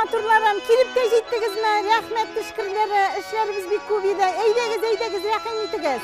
матурларым, килеп тә җиттегезме? Рәхмәт төшкерләре, эшләребез бик күп иде. Әйдәгез, әйдәгез, рәхим итегез.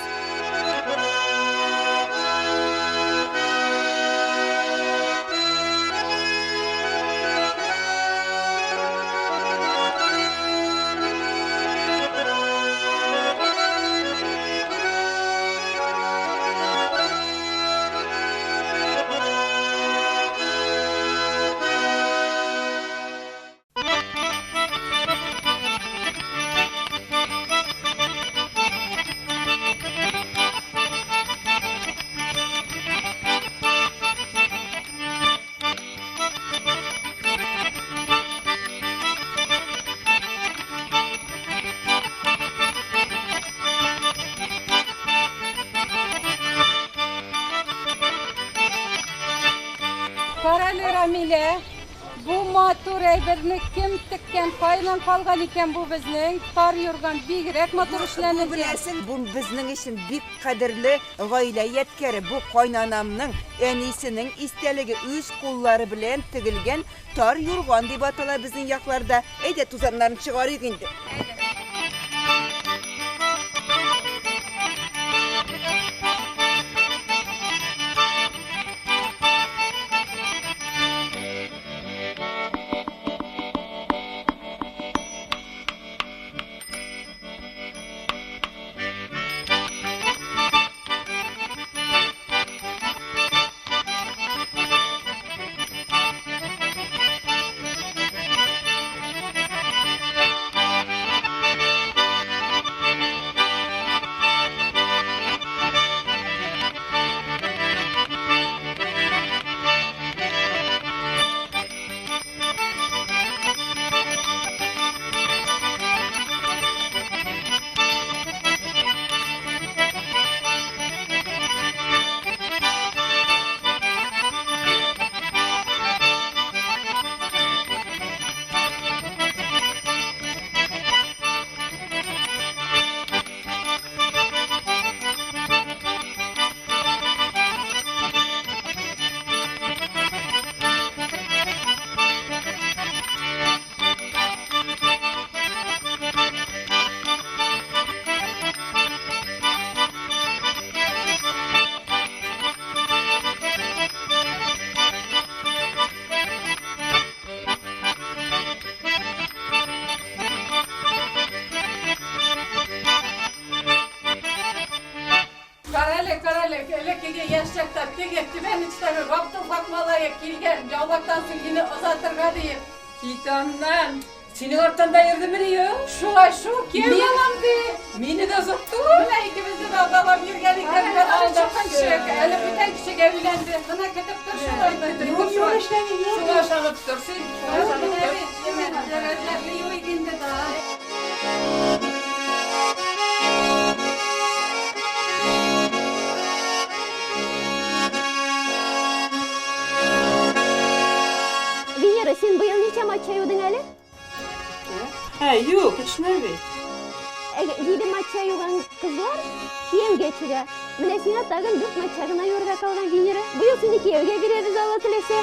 Карале, Рамилә, бу матур әйберне кем теккән, кайдан калган икән бу безнең тар юрган, бигрәк матур эшләнелгән. Беләсең, бу безнең өчен бик кадерле гаилә ядкәре, бу кайнанамның, әнисенең истәлеге, үз куллары белән тегелгән Тар юрган дип атала безнең якларда. Әйдә, тузаннарын чыгарыйк инде. Карале, карале, элеккеге яшь чакта теге түбән очтагы Габдулхак малае килгән, яулыктан соң мине озатырга диеп. Кит аннан. Синең арттан да йөрдемени, ю? Шулай шул, кияү алам ди. Мине дә озатты. Менә икебезне дә алдалап йөргән икән, менә алдакчы. Әле бүтән кешегә өйләнде. Менә көтеп тор шулай. Юк, юк, эшләми, юк. Шуңа ышанып тор син. Шуңа ышанып тор. Рәтләрне юыйк инде да. Венера, син быел ничә матча юдың әле? Ә, юк, өчне бит. Җиде матча юган кызлар кияүгә чыга. Менә сиңа тагын дүрт матча гына юырга калган, Венера. Быел сине кияүгә бирәбез, Алла теләсә.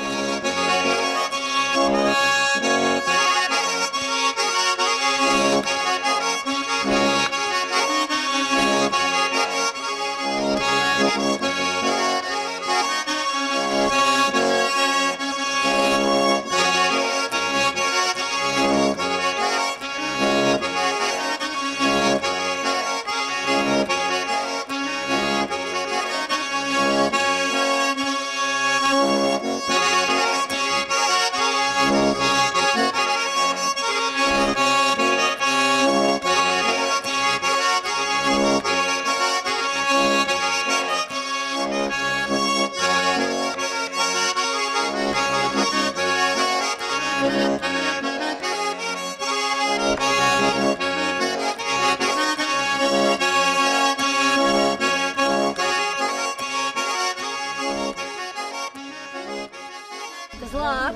Кызлар,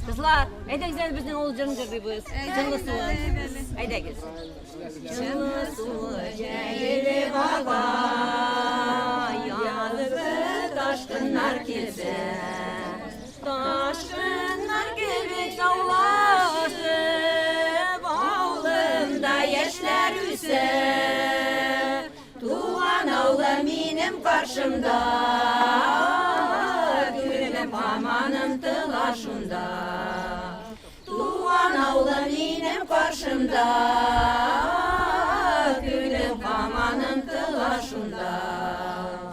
кызлар, әйдәгез әле безнең авыл җырын җырлыйбыз. Җылы суы. Әйдәгез. Җылы суы җәелеп ага, язгы ташкыннар килсә, ташкыннар кебек шаулашып, үсә. Туган авылым минем каршымда, Күңелем һаман омтыла шунда. Туган авылым минем каршымда.